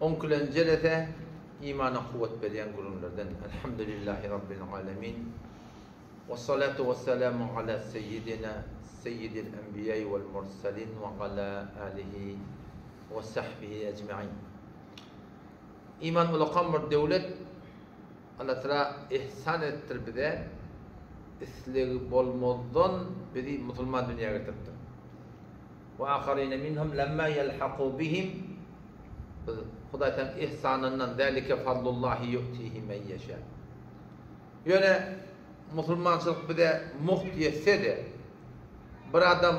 Oňkülenji jelese imana kuwwat berýän gürrüňlerden. Elhamdülillahi Rabbil alemin. Wessalatu wessalamu ala seýýidina seýýidil enbiýai wel murselin we ala alihi we sahbihi ejmain. Iman ulakan bir döwlet Allah Teala ihsan edipdir bize islegi bolmazdan bizi musulman dünýä getiripdir. Ve aharine minhum lemma yelhaku bihim Biz Hudaý Taala ihsanyndan zalike fadlullahi yu'tihi men yeşa. Ýöne musulmançylyk bize mugt ýetse-de, bir adam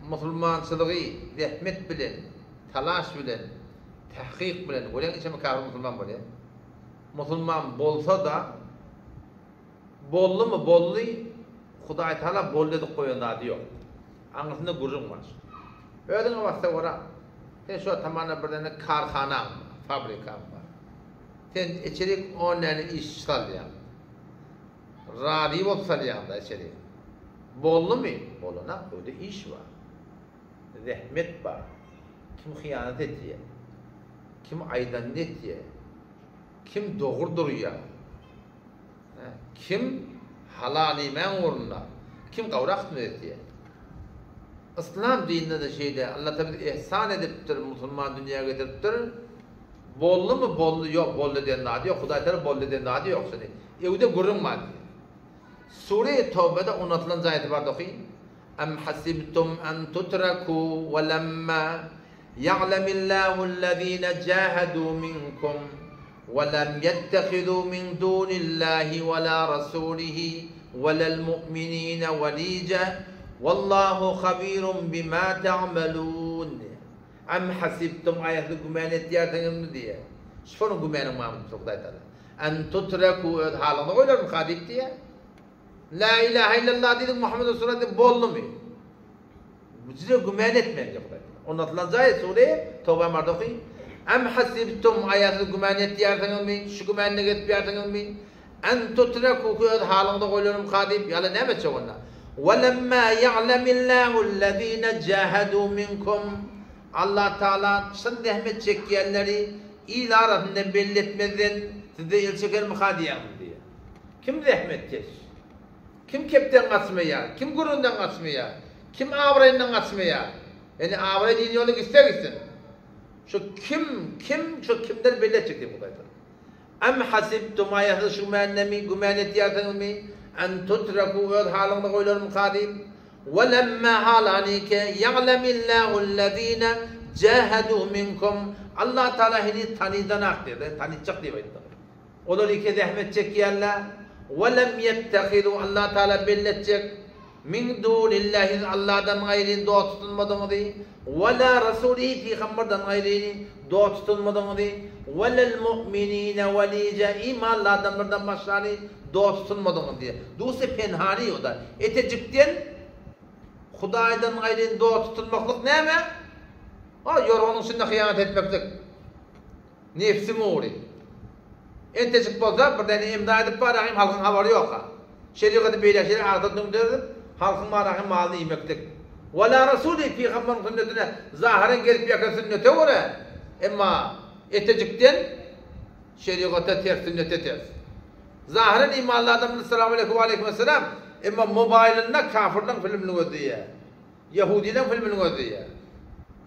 musulmançylygy zähmet bilen, talaş bilen, tahkyk bilen, görýäň içemi kafir musulman bolýar. Musulman bolsa-da, boldumy boldy, Hudaý Taala boldy edip goýan zady ýok. Aňyrsynda gürrüň bar. Özüňe bassa görä, sen şu tamana bir däne karhanaň bar, fabrikaň bar. Sen içerik on däne işçi salýaň. Razy bolup salýaň-da içerik. Boldumy? Bolanak, öýde iş bar. Zähmet bar. Kim hyýanat edýär? Kim aýdanyny etýär? Kim dogry durýar? Kim halal iýmäň ugrunda, kim gawrak hyzmat etýär. Yslam dininde-de şeýle, Allah Taala bizi ihsan edipdir, musulman dünýä getiripdir. Boldumy, boldy, ýok, boldy diýen zady ýok, Hudaý Taala boldy diýen zady ýok şony. Öwde gürrüň bar diýýär. Sure-i Tawbada unatlan jaýasy bardy oky. Am hasibtum an tutraku we lemma Ýa'lemillahu allazina jahadu minkum we lem ýettehizu min dunillahi we la rasulihi we lel mu'minina welija wallahu habirun bima ta'malun. Am hasibtum aýatyny gümän etýärsiňizmi diýýär. Şonuň gümäniň barmy diýip Hudaý Taala. An tutraku öz halyňyza goýlarmyka diýip diýýär. La ilaha illallah diýdik Muhammed Resulullah diýdik boldumy? Size güman etmäň diýip Hudaý. Ondan soň jaý sure Toba barda oky. Am hasibtum aýa siz güman etýärsiňizmi? Şu gümände gezip ýärsiňizmi? An tutraku öz halyňyza goýlarmyka diýip ýaly näme etjek onda? Wa lamma ya'lamillahu allazina jahadu minkum Allah Taala çyn zähmet çekýänleri il arasynda belli etmezden sizde el çekermika diýýäňiz diýýär. Kim zähmetkeş? Kim kepden gaçmaýar? Kim gürrüňden gaçmaýar? Kim abraýyndan gaçmaýar? Ýagny abraý din ýoly gitse gitsin. Şu kim, kim, şu kimler belli etjek diýip Hudaý Taala. Am hasibtum aýa siz şu gümänemi, gümän etýärsiňizmi? An tutraku öz halyňyza goýlarmyka diýip. Wa lemma halanike ýa'lemillahu allazina jahadu minkum. Allah Taala heniz tanydanak diýdi, tanytjak diýip aýtdy. Olar ýeke zähmet çekýärler. Welem ýettehizu, Allah Tagala belli etjek, min dunillahi siz Allahdan gaýryny dost tutunmadyňyzy, wela rasulihi pygamberden gaýryny dost tutunmadyňyzy, welel mu'minine welija imanly adamlardan başgany dost tutunmadyňyzy diýýär. Dusy penhani o-da. Etejikden Hudaýdan gaýryny dost tutunmaklyk näme? O ýorganyň içinde hyýanat etmeklik. Nebsiň ugry. Entejik bolsa, bir däne imza edip barahym halkyň habary ýok-a. Şerigaty beýle şeýle agza düňderip, halkyň barahym malyny iýmeklik. Wala Rasuly pygamberiň sünnetine zahyren gelip ýakan sünnete görä, emma etejikden şerigata ters, sünnete ters. Zahyren imanly adam bilen Salam aleýkum we aleýkum esselam, emma mobaýlynda kafirleň filmini gözleýär. Ýehudileň filmini gözleýär.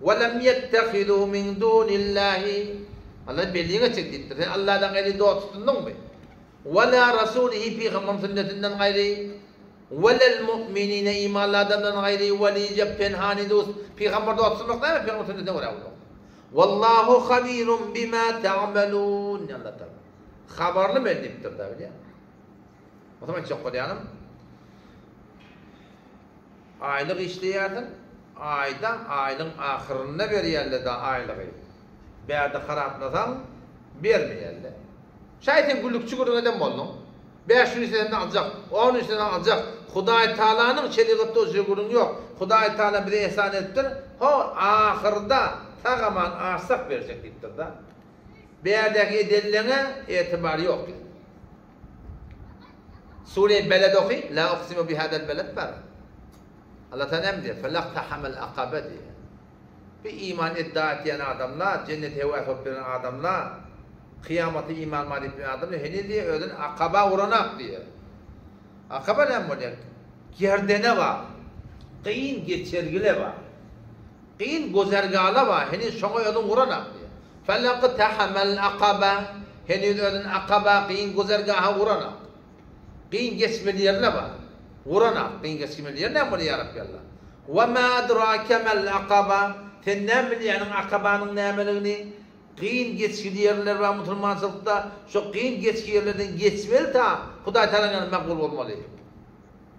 Welem ýettehizu min dunillahi Allah belliňe çek diýipdir. Sen Allahdan gaýry dost tutundyňmy? Wela rasulihi pygamberiň sünnetinden gaýry welel mu'minine imanly adamdan gaýry welije penhani dost pygamber dost tutmak näme pygamber sünnetine görä bolmak. Wallahu habirun bima ta'malun Allah taala. Habarly men diýipdir da bilýän. O zaman aýtjak bolýanym Aýlyk işleýärsiň, aýda aýlyň ahyrynda berýärler-dä aýlygy. Bärde haraplasaň, bermeýärler. Şaý sen gülükçi gürrüň eden bolduň. 5 gün işleseň-de aljak, on gün işleseň aljak. Hudaý Taalanyň şerigatda o gürrüň ýok. Hudaý Taala bize ehsan edipdir, ho, ahyrda sag-aman aşsak berjek diýipdir-de. Bärdäki edenleňe etibar ýok. Sure Beled oky, La uksimu bihadal beled bar. Allah Taala näme diýýär? Felaktahamal akabe diýýär. Bir iman iddia etýän adamlar, jennete höwes bolup ýören adamlar, kyýamata iman bar diýip ýören adamlar heniz diýýär özüni akaba uranak diýýär. Akaba näme bolýar? Gerdene bar. Kyn geçelgile bar. Kyn güzergala bar. Heniz şoňa özüni uranak diýýär. Felaqtahamal akaba heniz özüni akaba kyn güzergaha uranak. Kyn geçmeli ýerine bar. Uranak. Kyn geçmeli ýer näme bolýar ýa Rabbi Allah? Wa ma adrake mel akaba sen näme bilýäniň akabanyň nämeligini? Kyn geçgili ýerler bar musulmançylykda. Şo kyn geçgi ýerlerden geçmeli ta Hudaý Tagalaň ýanynda makbul bolmaly.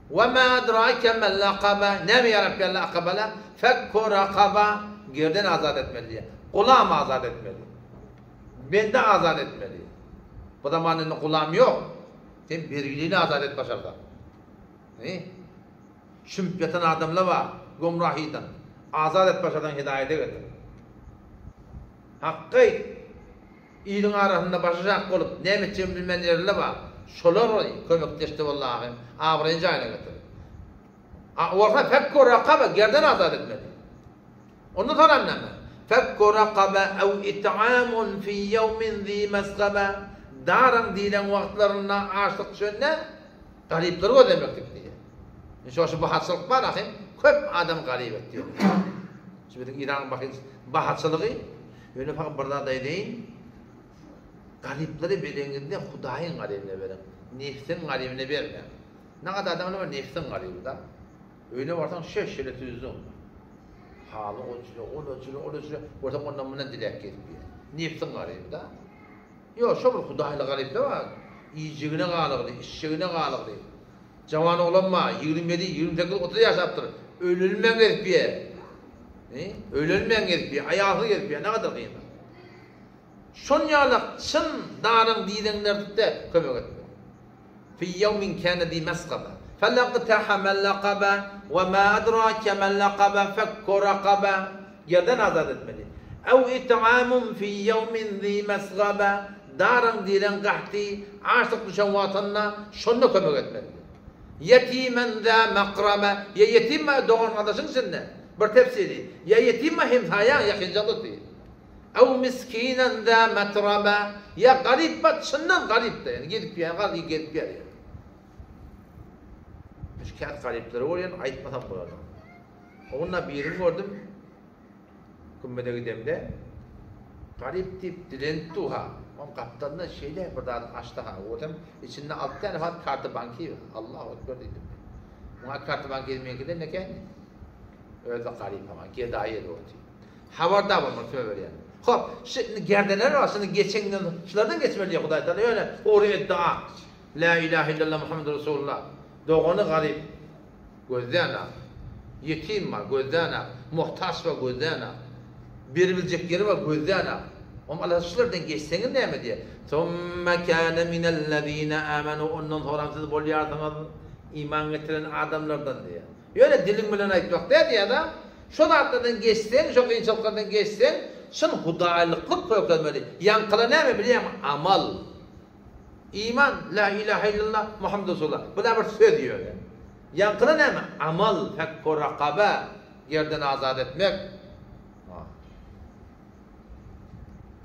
Wa ma adrake mel akaba näme ýa Rabbi Allah akabala? Fekku rakaba gerden azat etmeli diýýär. Gulam azat etmeli. Bende azat etmeli. Bu zamanda indi gulam ýok. Sen bergilini azat et başarsaň. He? Çümüp ýatan adamlar bar, gomrahydan. Azat et başarsaň hidaýete getir. Hakky aýt. Iliň arasynda başaşak bolup, näme etjegini bilmän ýerler bar. Şolar kömekleşdi wallahy. Abraýyny jaýyna getir. A bolsa fekku rakaba gerden azat etmeli. Ondan soňam näme? Fekku rakaba ew it'amun fi ýewmin zi mesgaba Daryň diýlen wagtlarynda açlyk düşende garyplary gözlemeklik diýýär. Indi şo şu bahaçylyk bar ahym, köp adam garyp etdi. Şu biziň Iranyň bahaçylygy, ýöne fakat bir zat aýdaýyn, garyplary bereňizde Hudaýyň garybyna beriň, nebsiň garybyna bermäň. Nagat adamlar bar nebsiň garyby-da. Öýüne barsaň şeş-şele tüzdüň. Haly o jüre, ol o jüre, ol o jüre, görseň ondan-mundan diläp gezip ýör. Nebsiň garyby-da. Ýok, şo bir hudaýly garyplar bar. Iýjegine galygly, içjegine galygly. Jawan oglan bar, 27, 28, 30 ýaşapdyr. Ölülmän gezip ýör. He? Öýlenmän gezip ýör, aýalsyz gezip ýör. Nägadar kyn. Şon ýalak çyn daryň diýlenlerde kömek etmeli. Fi ýewmin kâne zî mesgaba. Felaqtahamel akaba we mâ edrake mel akaba fekku rakaba. Gerden azat etmeli. Ew it'amun fi ýewmin zî mesgaba. Daryň diýlen gahty, açlyk düşen wagtynda şonda kömek etmeli. Ýetimen zâ makraba. Ýa ýetim bar dogan-gardaşyň içinde. Bir tefsiri. Ýa ýetim bar hemsaýaň, ýakynja dosty. Ew miskinen za matraba, ýa garyp bar, çyndan garyp-da, ýagny gezip ýör, garyp gezip ýör ýa. Şu kät garyplary görýän, aýtmasam bolar. Onda birini gördüm, kümmede gidemde, garyp diýip dilenip dur-ha. Oň gapdalynda şeýle bir zat açdy-ha, görsem, içinde alty däne fat karta banki bar. Allahu ekber diýdim. Muňa karta banki meňkiden eken. Özi garyp ama, gedaý edip otyr. Habardar bolmaly kime berýän. Hop, şu indi gerdenler bar, şuny geçeňden, şulardan geçmeli diýýär Hudaý Taala. Ýöne gury iddia. La ilahe illallah Muhammedur Resulullah. Dogany garyp gözlän-ak. Ýetim bar, gözlän-ak. Muhtaç bar, gözlän-ak. Beribiljek ýeri bar, gözlän-ak. Oňa Allah şulardan geçseňiz näme diýýär? Summa kana minellezine amanu ondan soňram siz bolýarsyňyz iman getiren adamlardan diýýär. Ýöne diliň bilen aýtmak däl ýa-da şo zatlardan geçseň, şo kynçylyklardan geçseň, çyn hudaýlyklyk kökezmeli. Ýaňkyla näme bilýäňmi? Amal. Iman, la ilahe illallah, Muhammed Resulullah. Bu da bir söz ýöne. Ýaňkyla näme? Amal, fekku rakaba, gerden azat etmek.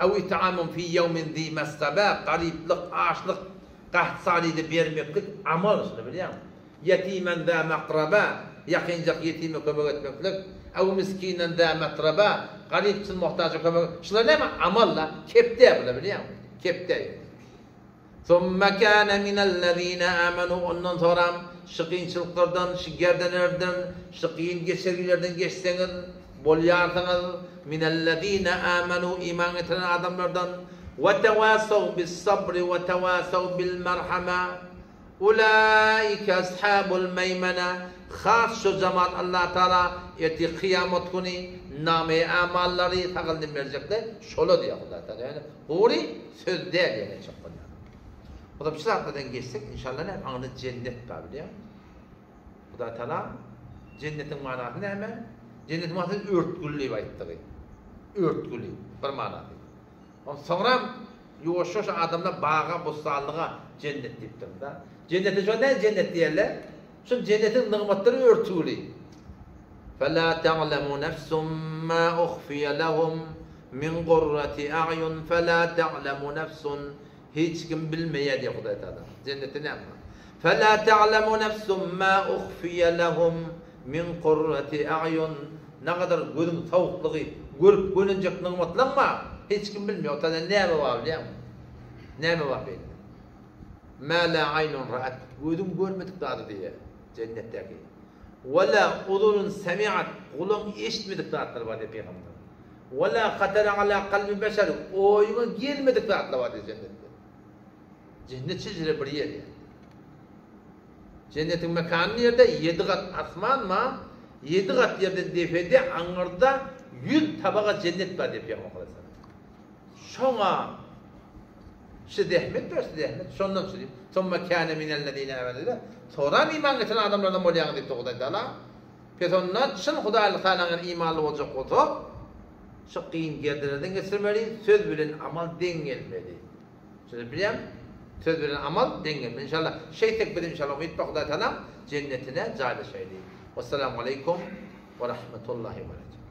Ew it'amun fi ýewmin zi mesgaba, garyplyk, açlyk, gaht-salyda bermeklik amal, şuny bilýäňmi? Ýetimen zâ makraba, ýakynjak ýetime kömek etmeklik, ew miskinen zâ matraba, garyp çyn muhtaja kömek, şular näme amal-la, kepde bular bilýäňmi? Kepde. Summa kâne minellezîne âmenû, ondan soram şu kynçylyklardan, şu gerdenerden, şu kyn geçelgelerden geçseňiz, bolýarsyňyz, minellezîne âmenû, iman getiren adamlardan, we tewâsew bis-sabri we tewâsew bil-merhama, Ulaike ashabul meýmene, has şo jemaat Allah Taala ertir kyýamat güni name-i amallary sagyndan berjekde şola diýýär Hudaý Taala. Ýagny gury söz däl ýene çyk bolýar. O zaman şu zatlardan geçsek inşallah näme aňyrda jennet bar bilýäňmi? Hudaý Taala jennetiň manasy näme? Jennetiň manasy örtgüli diýip aýtdygy. Örtgüli bir manasy. Ondan soňram ýuwaş-ýuwaş adamlar baga, bossanlyga jennet diýipdirler-de. Jennete şo näme jennet diýerler? Şol jennetiň nygmatlary örtügli. Fela ta'lemu nefsun ma uhfiye lehum min gurrati a'yun fela ta'lemu nefsun Hiç kim bilmeýär diýýär Hudaý Tagala. Jennetde näme bar? Fela ta'lemu nefsun ma uhfiye lehum min gurrati a'yun Nagadar gözüň sowuklygy görüp gönenjek nygmatlaň bar, hiç kim bilmeýär. O taýda näme bar bilýäňmi? Näme bar beýle? Ma la aýnun ra'at Gözüň görmedik zady diýýär jennetdäki. Wa la uzunun semi'at Gulagyň eşitmedik zatlary bar diýýär pygamber. Wa la hatara ala kalbi beşer Oýuňa gelmedik zatlar bar diýýär jennetde. Jennet şeýle bir ýer ýa. Jennetiň mekany nirde? Ýedi gat asman bar, ýedi gat ýerden depede aňyrda ýüz tabaga jennet bar diýýär pygamber aleyhissalam. Şoňa Şu zähmet bar, şu zähmet. Şondan şu diýip. Summa kâne minellezîne âmenû. Soran iman getiren adamlardan bolýaňyz diýipdir Hudaý Tagala. Pes onda çyn Hudaýly sanaňan imanly boljak bolsak, şu kyn gerdelerden geçirmeli, söz bilen amal deň gelmeli. Şuny bilýäň, söz bilen amal deň gelmeli. Inşallah şeýtsek biz inşallah umyt bar Hudaý Tagalaň jennetine jaýlaşaýly. Wessalamu aleýkum we rahmetullahi we berekatuh.